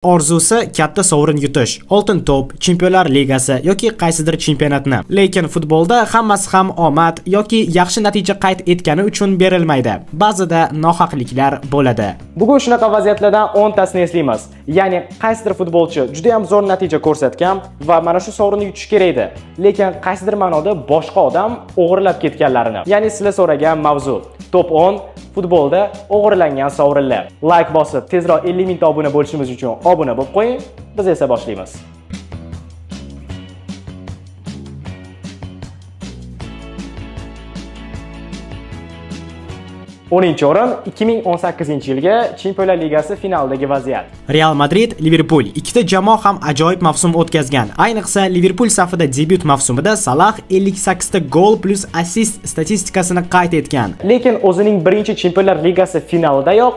Orzusi katta sovrin yutish, oltin to'p, Chempionlar ligasi yoki qaysidir chempionatni. Lekin futbolda hammasi ham omad yoki yaxshi natija qayd etgani uchun berilmaydi. Ba'zida nohaqliklar bo'ladi. Bugun shunaqa vaziyatlardan 10 tasini eslaymiz. Ya'ni qaysidir futbolchi juda ham zo'r natija ko'rsatgan va mana shu sovrinni yutish kerak edi. Lekin qaysidir ma'noda boshqa odam o'g'irlab ketganlarini. Ya'ni sizlar so'ragan mavzu. Top 10 futbolda o'g'irlangan sovrinlar. Like bosib, tezroq 50 mingta obuna bo'lishimiz uchun obuna bo'lib qo'ying. Biz esa boshlaymiz. O'ninchi o'rin 2018-yilgi Chempionlar Ligasi finalidagi vaziyat. Real Madrid, Liverpool ikkita jamoa ham ajoyib mavsum o'tkazgan. Ayniqsa Liverpool safida debyut mavsumida Salah 58 ta gol plus assist statistikasini qayd etgan. Lekin o'zining birinchi Chempionlar Ligasi finalidayoq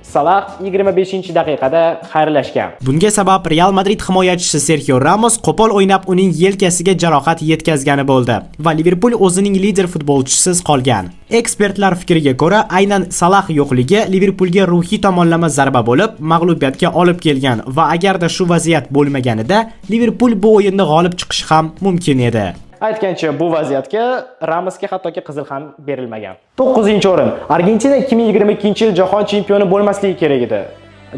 Salah 25-daqiqada xayrlashgan. Bunga sabab Real Madrid himoyachisi Serxio Ramos qo'pol o'ynab uning yelkasiga jarohat yetkazgani bo'ldi va Liverpool o'zining lider futbolchisiz qolgan. Ekspertlar fikriga ko'ra, aynan Salah yo'qligi Liverpoolga ruhiy tomonlama zarba bo'lib, mag'lubiyatga olib kelgan va agarda shu vaziyat bo'lmaganida Liverpool bu o'yinda g'olib chiqishi ham mumkin edi. Aytgancha, bu vaziyatga Ramosga hattoki qizil ham berilmagan. 9-o'rin. Argentina 2022-yil jahon chempioni bo'lmasligi kerak edi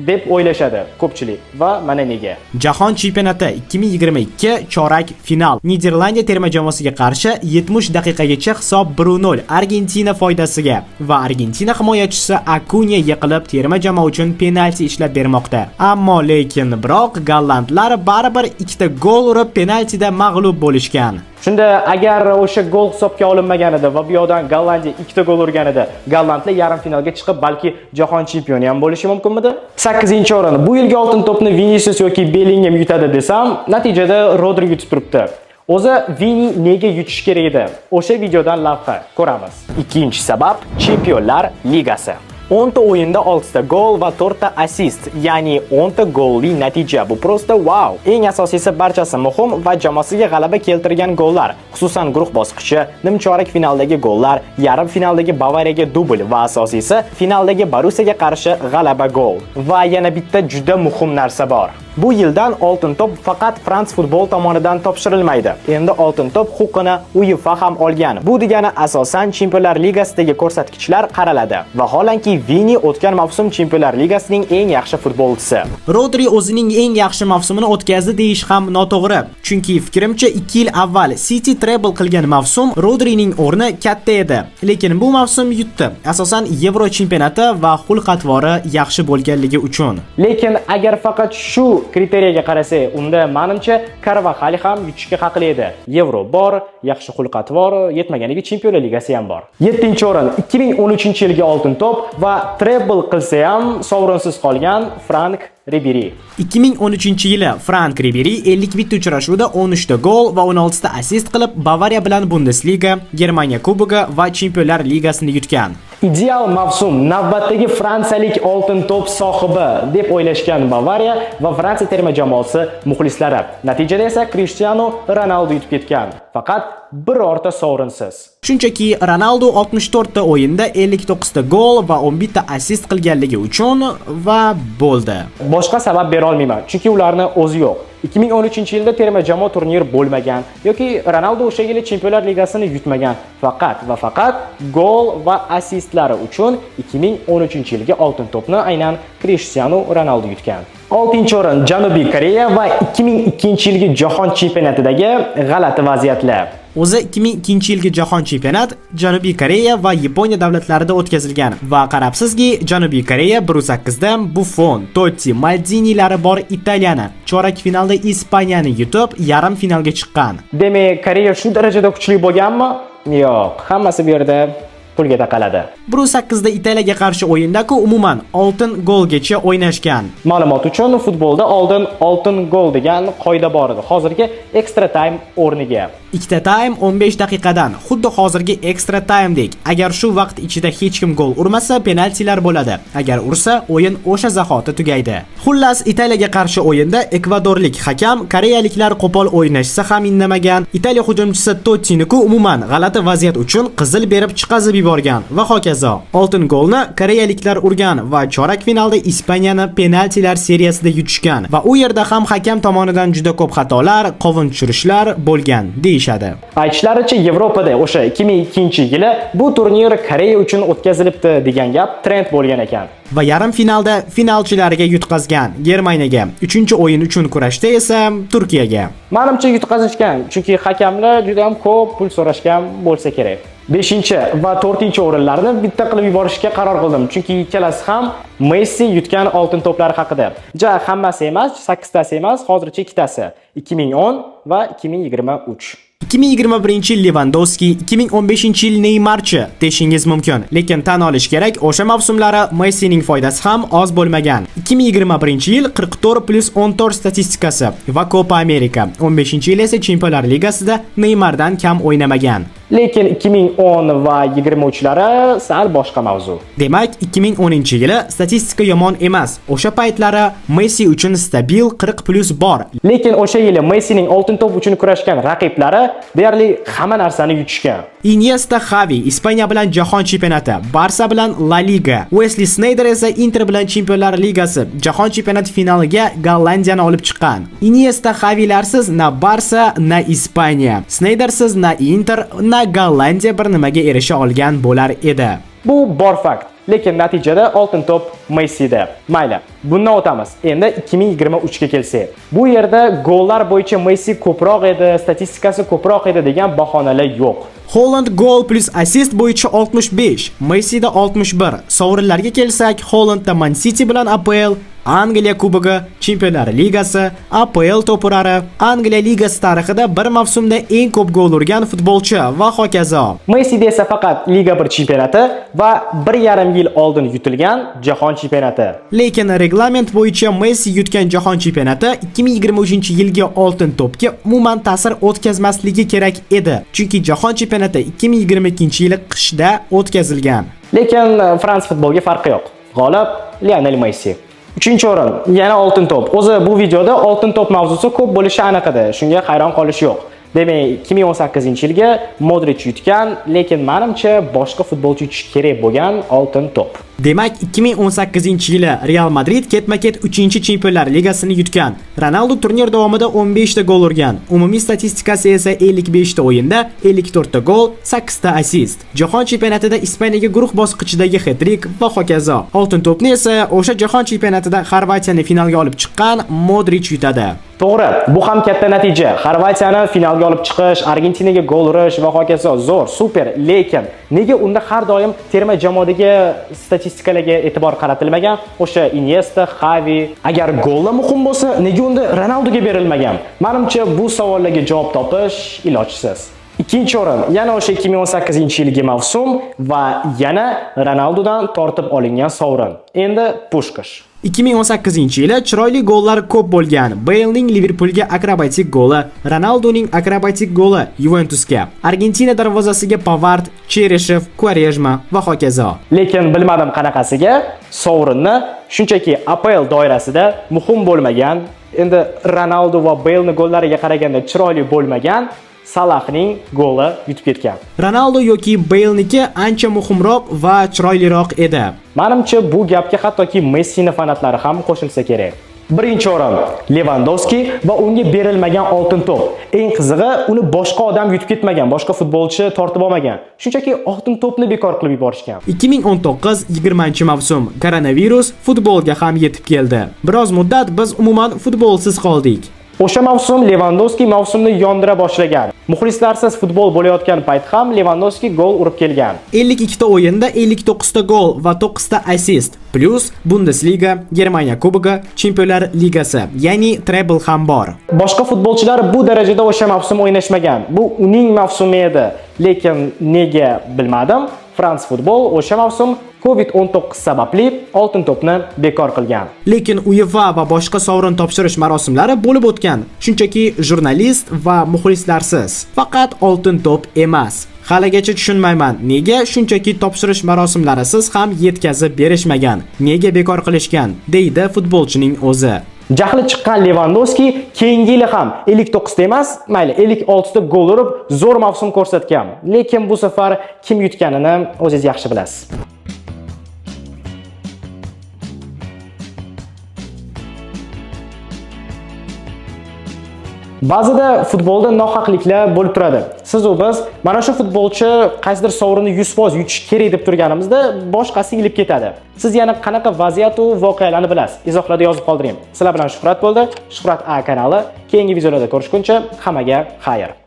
deb o'ylashadi ko'pchilik va mana nega. Jahon chempionati 2022 chorak final. Niderlandiya terma jamoasiga qarshi 70 daqiqagacha hisob 1-0 Argentina foydasiga va Argentina himoyachisi Akunya yiqilib terma jamoa uchun penalti ishlab bermoqda. Ammo lekin biroq gollandlar baribir ikkita gol urib penaltida mag'lub bo'lishgan. Shunda agar o'sha gol hisobga olinmaganida va bu yoqdan Gollandiya ikkita gol urganida, gollandlar yarim finalga chiqib, balki jahon chempioni ham bo'lishi mumkinmidi? 8-o'rin. Bu yilgi oltin to'pni Vinicius yoki Bellingham yutadi desam, natijada Rodri yutib turibdi. O'zi Vini nega yutishi kerak edi? O'sha videodan lavha ko'ramiz. Ikkinchi sabab Chempionlar Ligasi. 10 ta o'yinda 6 ta gol va 4 ta assist, ya'ni 10 ta golli natija. Bu просто wow. Eng asosiysi, barchasi muhim va jamoasiga g'alaba keltirgan gollar, xususan guruh bosqichi, nimchorak finaldagi gollar, yarim finaldagi Bavariyaga dubl va asosiysi finaldagi Borussiyaga qarshi g'alaba gol. Va yana bitta juda muhim narsa bor. Bu yildan oltin to'p faqat France Football tomonidan topshirilmaydi. Endi oltin to'p huquqini UEFA ham olgan. Bu degani asosan Chempionlar Ligasidagi ko'rsatkichlar qaraladi. Vaholanki Vini o'tgan mavsum Chempionlar Ligasining eng yaxshi futbolchisi. Rodri o'zining eng yaxshi mavsumini o'tkazdi deyish ham noto'g'ri. Chunki fikrimcha 2 yil avval City treble qilgan mavsum Rodrining o'rni katta edi. Lekin bu mavsum yutdi. Asosan Yevro chempionati va xulq-atvori yaxshi bo'lganligi uchun. Lekin agar faqat shu kriteriyaga qarasak, unda menimcha Carvajal ham yutishga haqli edi. Yevro bor, yaxshi xulq-atvor, yetmaganiga Chempionlar Ligasi ham bor. 7-o'rin 2013-yilgi oltin to'p va treble qilsa ham sovrinsiz qolgan Frank Riberi. 2013-yili Frank Riberi 51 uchrashuvda 13 ta gol va 16 ta assist qilib Bavariya bilan Bundesliga, Germaniya Kubogi va Chempionlar Ligasini yutgan. Ideal mavsum, navbatdagi fransiyalik oltin to'p sohibi deb o'ylashgan Bavariya va Fransiya terma jamoasi muxlislari. Natijada esa Cristiano Ronaldo yutib ketgan. Faqat birorta sovrinsiz. Shunchaki Ronaldo 64 ta o'yinda 59 ta gol va 11 ta assist qilganligi uchun va bo'ldi. Boshqa sabab bera olmayman, chunki ularni o'zi yo'q. 2013-yilda terma jamoa turnir bo'lmagan yoki Ronaldo o'sha yili Chempionlar Ligasini yutmagan. Faqat va faqat gol va assistlari uchun 2013-yilgi oltin to'pni aynan Cristiano Ronaldo yutgan. 6-o'rin Janubiy Koreya va 2002-yilgi Jahon chempionatidagi g'alati vaziyatlar. O'zi 2002-yilgi jahon chempionat Janubiy Koreya va Yaponiya davlatlarida o'tkazilgan va qarabsizki, Janubiy Koreya 1.8 da Buffon, Totti, Maldinilari bor Italiyani chorak finalda Ispaniyani yutib, yarim finalga chiqqan. Demak, Koreya shu darajada kuchli bo'lganmi? Yo'q, hammasi bu yerda pulga taqaladi. 1.8 da Italiyaga qarshi o'yinda-ku umuman oltin golgacha o'ynashgan. Ma'lumot uchun, futbolda oldin oltin gol degan qoida bor edi. Hozirgi extra time o'rniga. Ikkita taym 15 daqiqadan, xuddi hozirgi ekstra taymdek. Agar shu vaqt ichida hech kim gol urmasa, penaltilar bo'ladi. Agar ursa, o'yin o'sha zahoti tugaydi. Xullas, Italiyaga qarshi o'yinda ekvadorlik hakam koreyaliklar qo'pol o'ynashsa ham indamagan. Italiya hujumchisi Tottiniku umuman g'alati vaziyat uchun qizil berib chiqazib yuborgan va hokazo. Oltin golni koreyaliklar urgan va chorak finalda Ispaniyani penaltilar seriyasida yutishgan va u yerda ham hakam tomonidan juda ko'p xatolar, qovun tushirishlar bo'lgan deyishadi. Aytishlaricha, Yevropada o'sha 2002-yili bu turnir Koreya uchun o'tkazilibdi degan gap trend bo'lgan ekan. Va yarim finalda finalchilarga yutqazgan Germaniyaga, 3-o'yin uchun kurashda esa Turkiyaga. Manimcha, yutqazishgan, chunki hakamlar juda ham ko'p pul so'rashgan bo'lsa kerak. 5 va 4-o'rinlarni bitta qilib yuborishga qaror qildim, chunki ikkalasi ham Messi yutgan oltin to'plar haqida. Ja hammasi emas, 8 tasi emas, hozircha ikkitasi. 2010 va 2023. 2021 yil Levandovski, 2015 yil Neymarchi deyishingiz mumkin. Lekin tan olish kerak, o'sha mavsumlari Messining foydasi ham oz bo'lmagan. 2021 yil 44 plus 14 statistikasi va Copa America. 15 yil esa Chempionlar Ligasida Neymardan kam o'ynamagan. Lekin 2010 va 23lari sal boshqa mavzu. Demak, 2010-yili statistika yomon emas. O'sha paytlari Messi uchun stabil 40 plus bor. Lekin o'sha yili Messining oltin to'p uchun kurashgan raqiblari deyarli hamma narsani yutishgan. Iniesta, Xavi Ispaniya bilan jahon chempionati, Barsa bilan La Liga, Wesley Sneijder esa Inter bilan Chempionlar Ligasi, jahon chempionati finaliga Gollandiyani olib chiqqan. Iniesta, Xavilarsiz na Barsa, na Ispaniya, Sneydersiz na Inter, na Gollandiya bir nimaga erisha olgan bo'lar edi. Bu bor fakt. Lekin natijada oltin to'p Messida. Mayli, bundan o'tamiz. Endi 2023 ga kelsak. Bu yerda gollar bo'yicha Messi ko'proq edi, statistikasi ko'proq edi degan bahonalar yo'q. Holland gol plus assist bo'yicha 65, Messida 61. Sovrinlarga kelsak, Hollandda Man City bilan APL, Angliya Kubogi, Chempionlar Ligasi, APL top urari, Angliya Ligasi tarixida bir mavsumda eng ko'p gol urgan futbolchi va hokazo. Messida esa faqat Liga 1 chempionati va 1,5 yil oldin yutilgan Jahon chempionati. Lekin reglament bo'yicha Messi yutgan Jahon chempionati 2023-yilgi oltin to'pga umuman ta'sir o'tkazmasligi kerak edi. Chunki Jahon chempionati 2022-yili qishda o'tkazilgan. Lekin France Footballga farqi yo'q. G'olib Lionel Messi. 3-o'rin yana oltin to'p. O'zi bu videoda oltin to'p mavzusi ko'p bo'lishi aniq edi. Shunga hayron qolish yo'q. Demak, 2018-yilga Modric yutgan, lekin menimcha boshqa futbolchi yutishi kerak bo'lgan oltin to'p. Demak, 2018-yili Real Madrid ketma-ket 3-Chempionlar Ligasini yutgan. Ronaldo turnir davomida 15 ta gol urgan. Umumiy statistikasi esa 55 ta o'yinda 54 ta gol, 8 ta assist. Jahon chempionatida Ispaniyaga guruh bosqichidagi hat-trick va hokazo. Oltin to'pni esa o'sha jahon chempionatida Xorvatiyani finalga olib chiqqan Modric yutadi. To'g'ri, bu ham katta natija. Xorvatiyani finalga olib chiqish, Argentinaga gol urish va hokazo zo'r, super, lekin nega unda har doim terma jamoadagi statistikalarga e'tibor qaratilmagan? O'sha Iniesta, Xavi, agar gollar muhim bo'lsa, nega unda Ronaldoga berilmagan? Menimcha, bu savollarga javob topish ilojsiz. Ikkinchi o'rin yana o'sha 2018-yilgi mavsum va yana Ronaldodan tortib olingan sovrin. Endi Pushkash. 2018-yili chiroyli gollar ko'p bo'lgan. Balening Liverpoolga akrobatik goli, Ronaldoning akrobatik goli Juventusga, Argentina darvozasiga Pavard, Cherishev, Quaresma va hokazo. Lekin bilmadim qanaqasiga sovrinni shunchaki APL doirasida muhim bo'lmagan, endi Ronaldo va Balening gollariga qaraganda chiroyli bo'lmagan Salahning goli yutib ketgan. Ronaldo yoki Bale'niki ancha muhimroq va chiroyliroq edi. Manimcha, bu gapga hattoki Messini fanatlari ham qo'shilsa kerak. Birinchi o'rin Levandovski va unga berilmagan oltin to'p. Eng qizig'i, uni boshqa odam yutib ketmagan, boshqa futbolchi tortib olmagan. Shunchaki oltin to'pni bekor qilib yuborishgan. 2019-20 mavsum koronavirus futbolga ham yetib keldi. Biroz muddat biz umuman futbolsiz qoldik. O'sha mavsum Levandovski mavsumni yondira boshlagan. Muxlislarsiz futbol bo'layotgan payt ham Levandovski gol urib kelgan. 52 ta o'yinda 59 ta gol va 9 ta assist, plus Bundesliga, Germaniya Kubogi, Chempionlar Ligasi, ya'ni treble ham bor. Boshqa futbolchilar bu darajada o'sha mavsum o'ynashmagan. Bu uning mavsumi edi. Lekin nega bilmadim. France Football o'sha mavsum COVID-19 sababli oltin to'pni bekor qilgan. Lekin UEFA va boshqa sovrin topshirish marosimlari bo'lib o'tgan. Shunchaki jurnalist va muxlislarsiz. Faqat oltin to'p emas. Haligacha tushunmayman, nega shunchaki topshirish marosimlarisiz ham yetkazib berishmagan? Nega bekor qilishgan? Deydi futbolchining o'zi. Jahli chiqqan Levandovski keyingi yili ham 59 ta emas, mayli 56 ta gol urib, zo'r mavsum ko'rsatgan. Lekin bu safar kim yutganini o'zingiz yaxshi bilasiz. Ba'zida futbolda nohaqliklar bo'lib turadi. Siz u biz mana shu futbolchi qaysidir sovrinni 100% yutishi kerak deb turganimizda boshqasi ilib ketadi. Siz yana qanaqa vaziyat u voqealarni bilasiz? Izohlarda yozib qoldiring. Sizlar bilan Shuhrat bo'ldi. Shuhrat A kanali. Keyingi videolarda ko'rishguncha hammaga xayr.